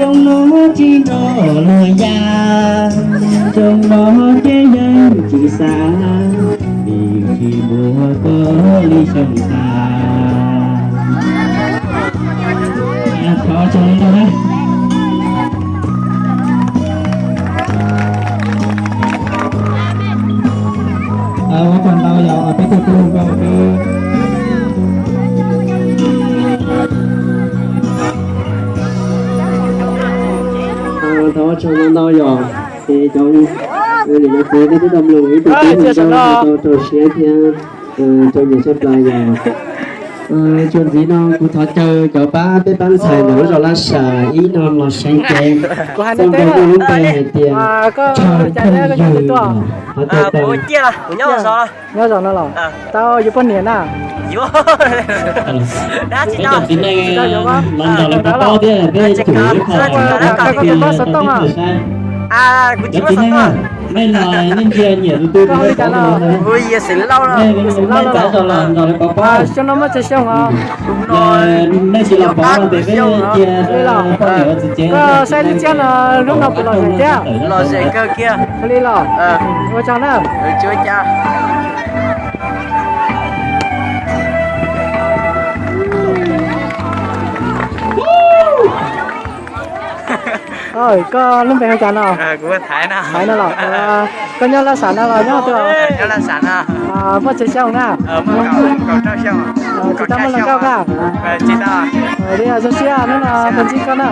Xyoo no tsis nrog luag ya, xyoo no ces yeej tsis xav, vim tsis muaj koj li xyoo tas. Thov tsaug ntau na. Ua tsaug ntau yog peb tug tub hluas nkauj. Thov ua tsaug ntau ntau yog ces cov niam cov txiv nej twb tau mloog ib tug tub hluas nkauj tau rau siab thiab txaus nyiam tshaj plaws yog txuas ntxiv no kuv thov caw cov pab peb pab ntxhais ntawm lub zos Laj Sam ib no los seev cev txoj nkauj muaj lub npe hais tias Tshaw Pheej Yug. Nyob zoo no los tau yuav poj niam na. Peb cov txiv neej los nrog lawv pov pob thiab peb chum ib qho rau nej saib. Cov txiv neej, nej los nej ntsia nyiam tus twg, nej xeem Lauj los nrog lawv pov pob. Xyoo no muaj tsawg xyoo os? Nej tsis los pov no ces peb cia poj niam ua txiv cev. Koj saib lub txiab no, lub no puas lom zem thiab? Lom zem kawg kiag li los? Ua tsaug na. Koj lub npe hu cas no? Thaiv no los? Koj nyob Laj Sam no los nyob twg? Muaj tsawg xyoo na? Tsis tau muaj hluas nkauj koj? Li zoo siab hnub no tau ntsib koj na.